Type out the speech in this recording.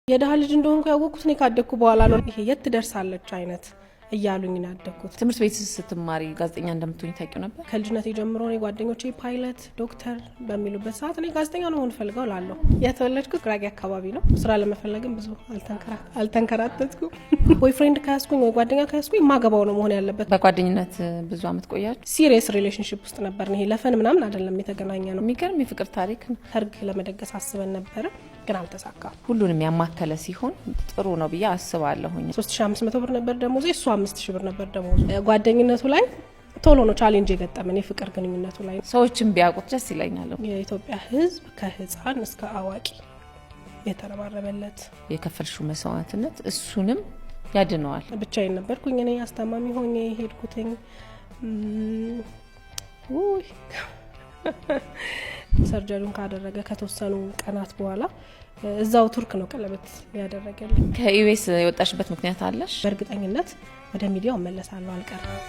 የድሀ ልጅ እንደሆንኩ ያወቅኩት እኔ ካደግኩ በኋላ ነው። ይሄ የት ትደርሳለች አይነት እያሉኝ ነው ያደግኩት። ትምህርት ቤት ስትማሪ ጋዜጠኛ እንደምትሆኝ ታውቂው ነበር? ከልጅነቴ ጀምሮ እኔ ጓደኞቼ ፓይለት፣ ዶክተር በሚሉበት ሰዓት እኔ ጋዜጠኛ ነው መሆን ፈልገው ላለሁ። የተወለድኩት ጉራጌ አካባቢ ነው። ስራ ለመፈለግም ብዙ አልተንከራተትኩም። Boyfriend ከያዝኩኝ ወይ ጓደኛ ከያዝኩኝ ማገባው ነው መሆን ያለበት። በጓደኝነት ብዙ አመት ቆያችሁ? Serious relationship ውስጥ ነበር። ይሄ ለ fun ምናምን አይደለም የተገናኘ ነው። የሚገርም የፍቅር ታሪክ ነው። ሰርግ ለመደገስ አስበን ነበረ፣ ግን አልተሳካም። ሁሉንም ያማከለ ሲሆን ጥሩ ነው ብዬ አስባለሁኝ። 3500 ብር ነበር ደሞዜ፣ እሱ 5000 ብር ነበር ደሞዙ። ጓደኝነቱ ላይ ቶሎ ነው challenge የገጠመን፣ የፍቅር ግንኙነቱ ላይ። ሰዎችን ቢያውቁት ደስ ይለኛል። የኢትዮጵያ ሕዝብ ከህፃን እስከ አዋቂ የተረባረበለት። የከፈልሽው መስዋዕትነት እሱንም ያድነዋል። ብቻዬን ነበርኩኝ እኔ አስታማሚ ሆኜ ሄድኩትኝ። ውይ፣ surgery ውን ካደረገ ከተወሰኑ ቀናት በኋላ እዛው ቱርክ ነው ቀለበት ያደረገልኝ። ከኢቢኤስ የወጣሽበት ምክንያት አለሽ? በእርግጠኝነት ወደ ሚዲያው እመለሳለሁ፣ አልቀርም።